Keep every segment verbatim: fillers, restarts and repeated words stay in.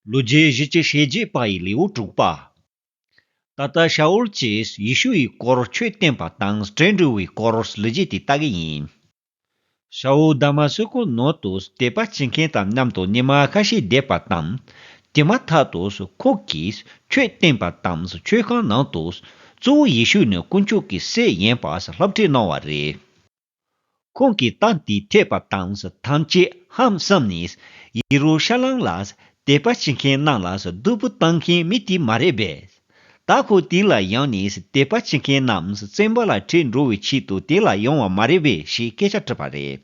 ལོ་རྒྱུས་བཞི་བཅུ་ཞེ་བརྒྱད་པ་ཡི་ལེའུ་དྲུག་པ། ད་ལྟ་ཤ་འུལ་གྱིས་ཡེ་ཤུ་ཡི་སྐོར་ཆོས་བསྟན་པ་དང་བྲོས་འགྲོ་བའི་སྐོར་ལོ་རྒྱུས་དེ་ལྟ་གི་ཡིན། ཤ་འུལ་དཱ་མ་སི་ཀོ་ནང་དུ་དད་པ་བྱེད་མཁན་དང་མཉམ་དུ་ཉི་མ་ཁ་ཤས་བསྡད་པ་དང་། དེ་མ་ཐག་ཏུ་ཁོང་གིས་ཆོས་བསྟན་པ་དང་ཆོས་ཁང་ནང་དུ་གཙོ་བོ་ཡེ་ཤུ་ནི་དཀོན་མཆོག་གི་སྲས་ཡིན་པ་སློབ་ཁྲིད་གནང་བ་རེད། ཁོང་གིས་གཏམ་དེ་ཐོས་པ་དང་ཐམས་ཅད་ཧང་སངས་ནས་ཡེ་རུ་ཤ་ལམ་ལ་དད་པ་བྱེད་མཁན་རྣམས་ལ་སྡུག་པོ་བཏང་མཁན་མི་དེ་མ་རེད་པས། ད་ཁོ་དེ་ལ་ཡོང་ནས་དད་པ་བྱེད་མཁན་རྣམས་བཙོན་པ་ལ་ཁྲིད་འགྲོ་བའི་ཆེད་དུ་དེ་ལ་ཡོང་བ་མ་རེད་པས་ཞེས་སྐད་ཆ་དྲིས་པ་རེད།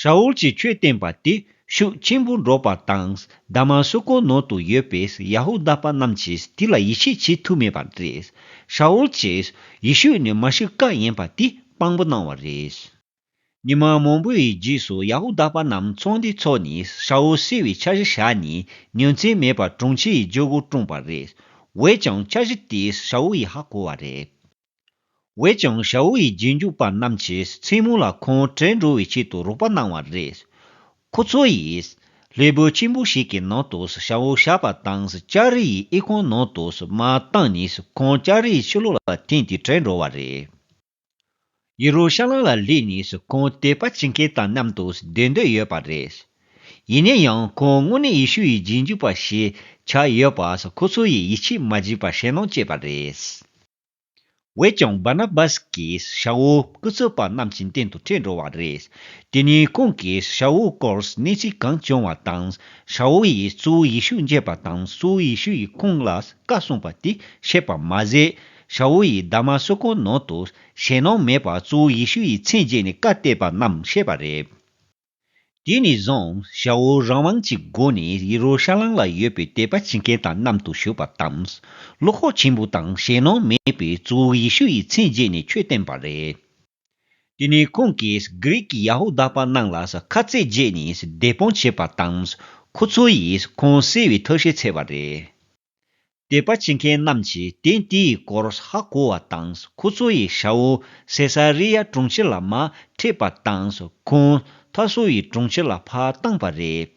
ཤ་འུལ་གྱིས་ཆོས་བསྟན་པ་དེ་ཤུགས་ཆེན་པོ་འགྲོ་བ་དང་། དཱ་མ་སི་ཀོ་ནང་དུ་ཡོད་པའི་ཡ་ཧུ་དཱ་པ་རྣམས་ཀྱིས་དེ་ལ་ཡིད་ཆེས་བྱེད་ཐུབ་མེད་པ་རེད། ཤ་འུལ་གྱིས་ཡེ་ཤུ་ནི་མ་ཤི་ཀ་ཡིན་པ་དེ་དཔང་པོ་གནང་བ་རེད། ཉི་མ་མང་པོའི་རྗེས་སུ་ཡ་ཧུ་དཱ་པ་རྣམས་ཚོགས་འདུའི་ཚོགས་ནས་ཤ་འུལ་བསད་པའི་འཆར་གཞི་བཞག་ནས་ཉིན་མཚན་མེད་པར་གྲོང་ཁྱེར་ཡི་རྒྱལ་སྒོ་བཀྲོངས་པ་རེད། འོན་ཀྱང་འཆར་གཞི་དེ་ཤ་འུལ་ཡིས་ཧ་གོ་བ་རེད། འོན་ཀྱང་ཤ་འུལ་ཡི་རྗེས་འཇུག་པ་རྣམས་ཀྱིས་མཚན་མོ་ལ་ཁོང་བྲོས་འགྲོ་བའི་ཆེད་དུ་རོགས་པ་གནང་བ་རེད། ཁོ་ཚོ་ཡིས་ལྷུན་པོ་ཆེན་པོ་ཞིག་གི་ནང་དུ་ཤ་འུལ་བཞག་པ་དང་ལྕགས་རི་ཡི་ཨི་ཁུང་ནང་དུ་མར་བཏང་ནས་ཁོང་ལྕགས་རི་ཡི་ཕྱི་ལོགས་ལ་འཐེན་ཏེ་བྲོས་འགྲོ་བ་རེད། ཡེ་རུ་ཤ་ལམ་ལ་སླེབས་ནས་ཁོང་དད་པ་བྱེད་མཁན་དང་མཉམ་དུ་སྡོད་འདོད་ཡོད་པ་རེད། ཡིན་ན་ཡང་ཁོང་དངོས་གནས་ཡེ་ཤུ་ཡི་རྗེས་འཇུག་པ་ཞིག་ཆགས་ཡོད་པ་ཁོ་ཚོ་ཡིས་ཡིད་ཆེས་མ་བྱས་པར་ཞེད་སྣང་སྐྱེས་པ་རེད། འོན་ཀྱང་བར་ན་བཱས་ཀྱིས་ཤ་འུལ་སྐུ་ཚབ་པ་རྣམས་ཀྱི་སྟེང་དུ་ཁྲིད་འགྲོ་བ་རེད། དེ་ནས་ཁོང་གིས་ཤ་འུལ་སྐོར་གནས་ཚུལ་གང་བྱུང་བ་དང་། ཤ་འུལ་ཡིས་གཙོ་བོ་ཡེ་ཤུ་མཇལ་བ་དང་གཙོ་བོ་ཡེ་ཤུ་ཡིས་ཁོང་ལ་བཀའ་གསུངས་པ་དེ་བཤད་པ་མ་ཟད། ཤ་འུལ་ཡིས་དཱ་མ་སི་ཀོ་ནང་དུ་ཞེད་སྣང་མེད་པར་གཙོ་བོ་ཡེ་ཤུ་ཡི་མཚན་བརྗོད་ནས་བཀའ་གཏད་པ་རྣམས་བཤད་པ་རེད། དེ་ནས་བཟུང་ཤ་འུལ་རང་དབང་གི་སྒོ་ནས་ཡེ་རུ་ཤ་ལམ་ལ་ཡོད་པའི་དད་པ་བྱེད་མཁན་དང་མཉམ་དུ་བཞུགས་པ་དང་། བློ་ཁོག་ཆེན་པོ་དང་ཞེད་སྣང་མེད་པའི་གཙོ་བོ་ཡེ་ཤུ་ཡི་མཚན་བརྗོད་ནས་ཆོས་བསྟན་པ་རེད། དེ་ནས་ཁོང་གིས་གྷི་རིག་གི་ཡ་ཧུ་དཱ་པ་རྣམས་ལ་ཁ་གཏད་བྱས་ནས་བདེན་དཔང་བྱས་པ་དང་། ཁོ་ཚོ་ཡིས་ཁོང་བསད་པའི་ཐབས་ཤེས་བྱས་པ་རེད། དད་པ་བྱེད་མཁན་རྣམས་ཀྱིས་དོན་དེའི་སྐོར་ཧ་གོ་བ་དང་། ཁོ་ཚོ་ཡིས་ཤ་འུལ་སེ་ས་རི་ཡ་གྲོང་ཁྱེར་ལ་མར་ཁྲིད་པ་དང་། ཁོང་ཐར་སོ་ཡི་གྲོང་ཁྱེར་ལ་ཕར་བཏང་པ་རེད།